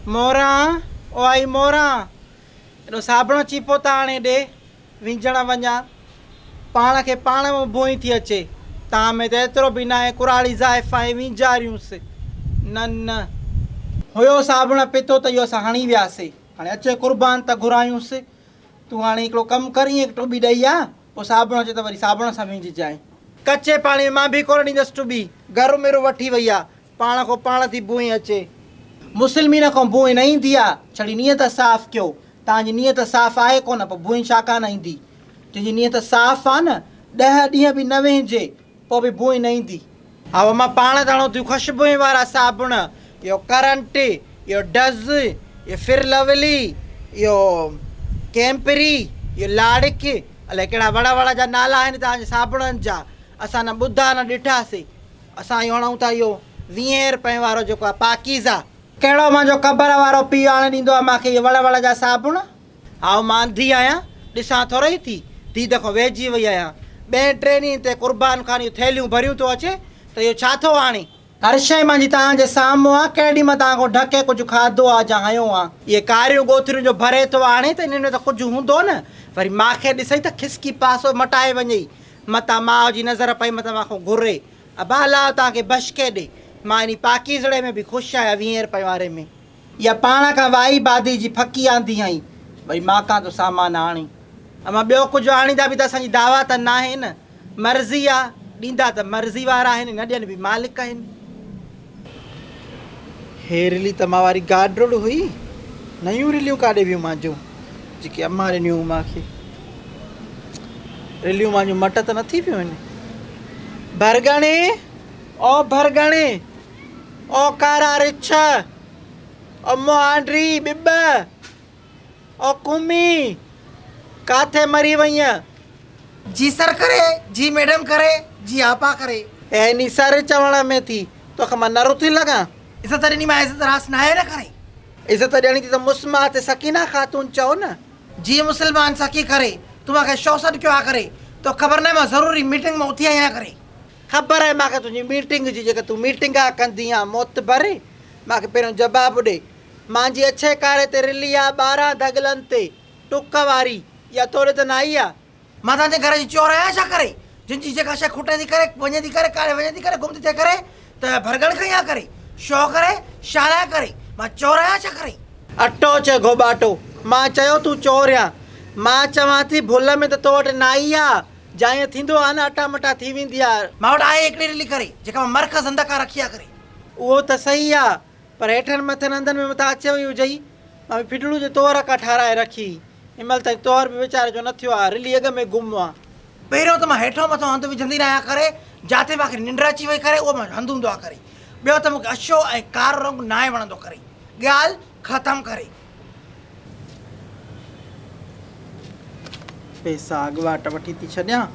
موران، او آئي موران، ايڏو صابڻ چيپو ته آڻي ڏي، وينجهڻ وڃان. پاڻ کي پاڻ ۾ ڀونء ٿي اچي. تان ۾ ته ايترو به ناهي، ڪراڙي زائفان ۽ وينجهاريونس. نه نه. هيو صابڻ پيتو ته اهو اسان هڻي وياسي. هاڻي اچي قربان ته گهرايونس. تون هاڻي هڪڙو ڪم ڪر، ائين ٽٻي ڏئي آ، پوء صابڻ اچي ته وري صابڻ سان وينجهجانء. ڪچي پاڻي ۾ مان به ڪونه ڏيندس ٽٻي. گهر ميرو وٺي وئي آ. پاڻ کان پاڻ ٿي بوئين اچي. مسلمين کان بوئين نه ايندي آ، ڇڙي نيت صاف ڪيو. توهان جي نيت صاف آهي ڪونه، پوء بوئين ڇا ڪانه ايندي. جنهن جي نيت صاف آ نه، ڏهه ڏينهن به نه ويهجي، پوء به بوئين نه ايندي. هائو مان پاڻ ته هڻو ٿيون خوشبوئين وارا صابڻ، اهو ڪرنٽ، اهو ڊز، اهو فر لولي، اهو ڪيمپري، اهو لاڙڪ، الائي ڪهڙا وڙ وڙ جا نالا آهن توهان جي صابڻن جا، اسان نه ٻڌا نه ڏٺاسي. اسان اهو هڻون ٿا اهو ويهين رپين وارو جيڪو آهي پاڪيزه. ڪهڙو منهنجو قبر وارو پيء آڻي ڏيندو آهي مان کي اهي وڙ وڙ جا صابڻ. آئون مان انڌي آهيان، ڏسان ٿورئي ٿي، ديد کان ويهجي وئي آهيان. ٻئين ٽئين ڏينهن تي قربان خان اهي ٿيلهيون ڀريون ٿو اچي ته اهو ڇا ٿو آڻي. هر شيء منهنجي توهان جي سامهون آ، ڪنهن ڏينهن مان توهان کان ڍڪي ڪجهه کاڌو آ جا هنيو آ. اهي ڪاريون ڳوٿريون جو ڀري ٿو آڻي ته انهن ۾ ته ڪجهه هوندو نه. وري مان کي ڏسئي ته کسڪي پاسو مٽائي وڃئي. متان ماء جي نظر پئي متان مان کان گهري. ابا الله توهان کي بشڪي ڏي. مان انهي پاڪيزڙي ۾ به خوش آهيان ويهين رپين واري ۾. اها پاڻ کان وائي بادي جي ڦڪي آندي هئائين. وري مان کان ٿو سامان آڻي. امان ٻيو ڪجهه آڻيندا به ته اسان جي دعويٰ ته ناهي نه. مرضي آ. ڏيندا ته مرضي وارا آهن نه ڏين به مالڪ آهن. هي رلي ته مان واري گاڊرڙ هئي. نيون رليون ڪاڏي ويون مانجون جيڪي امان ڏنيون هيون مان کي. رليون مانجون مٽ ته نه ٿي ويون آهن. ڀرڳڻي او ڀرڳڻي او ڪارا رڇ او مهانڊي ٻٻ او ڪومي ڪاٿي مري وئينء. جي سر ڪري، جي ميڊم ڪري، جي آپا ڪري. ايني سر چوڻ ۾ ٿي توکي مان نرو ٿي لڳان. عزت ڏني مان عزت راس ناهي نه ڪري. عزت ڏيڻي ٿي ته مسمات سڪينه خاتون چئو نه. جي مسلمان سڪي ڪري تون مان کي شو سڏ ڪيو آ ڪري توکي خبر ناهي مان ضروري ميٽنگ مان اٿي آئي آهيان ڪري. خبر آهي مان کي تنهنجي ميٽنگ جي جيڪا تون ميٽنگا ڪندي آن معتبر مان کي پهريون جواب ڏي مانجي اڇي ڪاري تي رلي آ 12 ڌڳلن تي ٽڪ واري اها توڏي ته نه آئي آ. مان توهان جي گهر جي چور آهيان ڇا ڪري جن جي جيڪا شيء کٽي ٿي ڪري وڃي ٿي ڪري ڪاڏي وڃي ٿي ڪري گم ٿي ٿئي ڪري ته ڀرڳڙ کئي آ ڪري شو ڪري شا لاء ڪري مان چور آهيان ڇا ڪري. اٽو چئي گهوٻاٽو مان چيو تون چور آهيان مان چوان ٿي ڀل ۾ ته تو وٽ نه آئي آ جا ائين ٿيندو آ نه اٽا مٽا ٿي ويندي آ. مان وٽ آهي هڪڙي رلي ڪري جيڪا مان مرک زنده کان رکي آ ڪري. اهو ته صحيح آ پر هيٺن مٿن هنڌن ۾ متان اچي وئي هجئي. مان به ڦٽڙو جو طوهر ڪا ٺاراهي رکي. هن مهل تائين طوهر به ويچاري جو نه ٿيو آ. رلي اڳ ۾ گم آ. پهريون ته مان هيٺون مٿون هنڌ وجهندي نه آهيان ڪري جاتي مان کي ننڊ اچي وئي ڪري اهو منهنجو هنڌ هوندو آ ڪري. ٻيو ته مون کي اڇو ۽ ڪارو رنگ ناهي وڻندو ڪري. ڳالهه ختم ڪري. پئسا اڳواٽ وٺي ٿي ڇڏيان،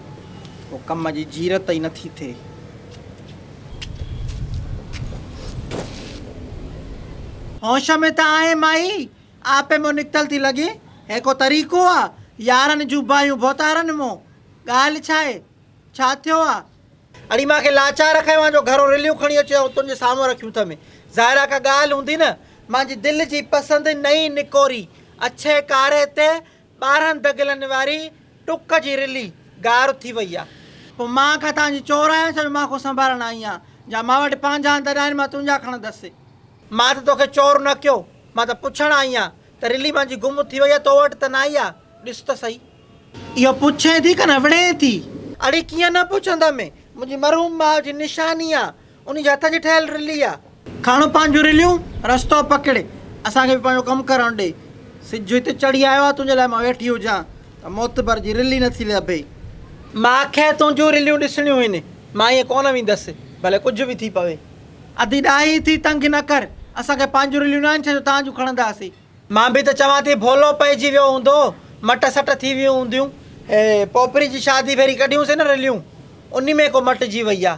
پوء ڪم جي جيرت ئي نٿي ٿئي. هوش ۾ ته آهين مائي، آپي مون نڪتل ٿي لڳين، هي ڪو طريقو آ، يارن جون باهيون ڀوتارن مون، ڳالهه ڇاهي، ڇا ٿيو آ؟ اڙي مان کي لاچار ڪيو آ جو گهرو رليون کڻي اچي ۽ تنهنجي سامهون رکيون اٿم. ظاهر آ ڪا ڳالهه هوندي نه. مانجي دل جي پسند نئين نڪوري اڇي ڪاري تي 12 دڳلن واري ٽڪ جي رلي گار ٿي وئي آ. پوء مان ڪا توهان جي چور آهيان ڇا جو مان کان سنڀالڻ آئي آن. جا مان وٽ پنهنجا هنڌ ناهن مان تنهنجا کڻندس. مان ته توکي چور نه ڪيو. مان ته پڇڻ آئي آن ته رلي مانجي گم ٿي وئي آ تو وٽ ته نه آئي آ. ڏس ته سهي. اهو پڇين ٿي ڪنه وڙهين ٿي؟ اڙي ڪيئن نه پڇندم، منهنجي مرحوم ماء جي نشاني آ، انهي جي هٿ جي ٺهيل رلي آ. کڻ پنهنجون رليون، رستو پڪڙ، اسان کي به پنهنجو ڪم ڪرڻ ڏي. سج هت چڙهي آيو آ، تنهنجي لاء مان ويٺي هجان ته معتبر جي رلي نٿي لڀي. مان کي تنهنجون رليون ڏسڻيون هن، مان ائين ڪونه ويندس، ڀلي ڪجهه به ٿي پوي. ادي ڏاهي ٿي تنگ نه ڪر، اسان کي پنهنجون رليون ناهن ڇا جو توهان جون کڻنداسين. مان به ته چوان ٿي ڀولو پئجي ويو هوندو، مٽ سٽ ٿي ويون هونديون. هي پوپري جي شادي ڀيري ڪڍيون سين نه رليون، انهي ۾ ڪو مٽجي وئي آ.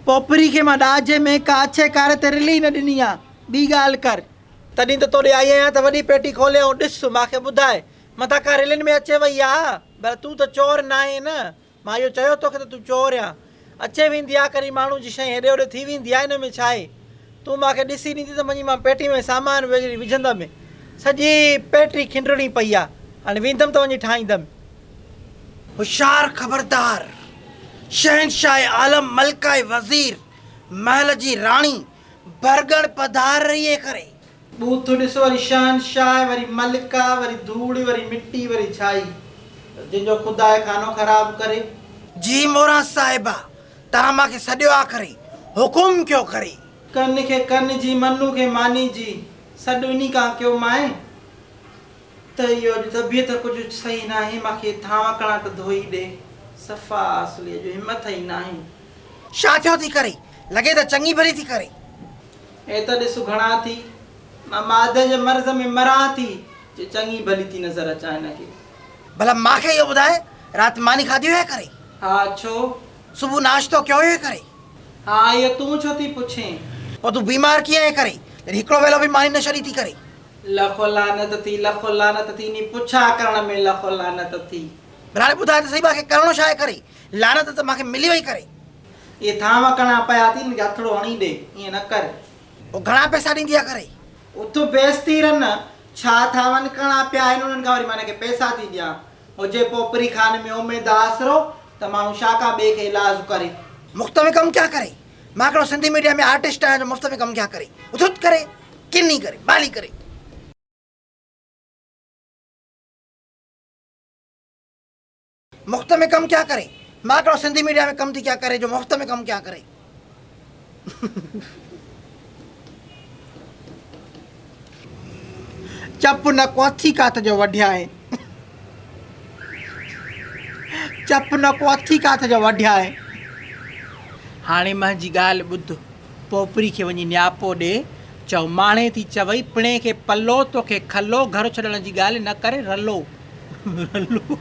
پوپري کي مان ڏاجي ۾ ڪا اڇي ڪاري تي رلي ئي نه ڏني آ، ٻي ڳالهه ڪر. تڏهن ته توڏي آئي آهيان ته وڏي پيٽي کولي ۽ ڏس، مان کي ٻڌاء، متان ڪا رلين ۾ اچي وئي آ. ڀلا تون ته چور ناهين نه، مان اهو چيو توکي ته تون چور آن. اچي ويندي آ ڪڏهن ماڻهو جي شيء هيڏي هوڏي ٿي ويندي آ ان ۾ ڇاهي. تون مان کي ڏسي ڏيندي ته وڃي مان پيٽي ۾ سامان وجهندم. سڄي پيٽي کنڊرڻي پئي آ. هاڻي ويندم ته وڃي ٺاهيندم. هوشيار خبردار، شهنشاهه عالم، ملڪه وزير، محل جي راڻي، ڀرڳڻ پڌار رهي ڪري. ٻوٿ ڏس وري شهنشاهه، وري ملڪه، وري ڌوڙ، وري مٽي، وري ڇائي. جنهن جو خدا خانو خراب ڪري. جي موران صاحبه، توهان مان کي سڏيو آ ڪري، حڪم ڪيو ڪري. ڪن کي ڪن جي، منو کي ماني جي، سڏ انهي کان ڪيو مانء. ته اهو اڄ طبيعت ڪجهه صحيح ناهي، مان کي ٿانء ڪڻا ته ڌوئي ڏي. صفا اصلي اڄ همٿ ئي ناهي. ڇا ٿيو ٿي ڪري؟ لڳي ته چڱي ڀلي ٿي ڪري. هي ته ڏس گهڻا ٿي. مان مادي جي مرض ۾ مران ٿي، چي چڱي ڀلي ٿي نظر اچان هن کي. ڀلا مان کي اهو ٻڌاء، رات ماني کاڌي هئي ڪري؟ ها، ڇو؟ صبح ناشتو ڪيو هئي ڪري؟ ها، اهو تون ڇو ٿي پڇين؟ پوء تون بيمار ڪيئن آهين ڪري، جڏهن هڪڙو ويلو به ماني نه ڇڏي ٿي ڪري؟ لک لعنت ٿي، لک لعنت ٿي، انهي پڇا ڪرڻ ۾ لک لعنت ٿي. ڀلا هاڻي ٻڌاء ته سهي مان کي ڪرڻو ڇا آهي ڪري؟ لعنت ته مان کي ملي وئي ڪري. اهي ٿانو ڪڻا پيا ٿي، انهن کي هٿڙو هڻي ڏي، ائين نه ڪر. پوء گهڻا پئسا ڏيندي آ ڪري؟ اٿ بيستي رن، ڇا ٿانون ڪڻا پيا آهن، انهن کان وري مان هن کي پئسا ٿي ڏيان. هجي پوپري خان ۾ اميد آسرو ته ماڻهو ڇا ڪا ٻئي کي ايلاز ڪري. مفت ۾ ڪم ڪيا ڪري؟ مان ڪهڙو سنڌي ميڊيا ۾ آرٽسٽ آهيان جو مفت ۾ ڪم ڪيا ڪري. اٿ اٿ ڪري، ڪني ڪري، بالي ڪري. مفت ۾ ڪم ڪيا ڪري؟ مان ڪهڙو سنڌي ميڊيا ۾ ڪم ٿي ڪيا ڪري جو مفت ۾ ڪم ڪيا ڪري. چپ نه ڪو اٿي ڪاٿ جو وڍيائين. چپ نه ڪو اٿي ڪاٿ جو وڍيائين. هاڻي منهنجي ڳالهه ٻڌ. پوپري کي وڃي نياپو ڏي. چئو ماڻهي ٿي چوئي پڻهين کي پلو توکي کلو گهر ڇڏڻ جي ڳالهه نه ڪري رلو. رلو.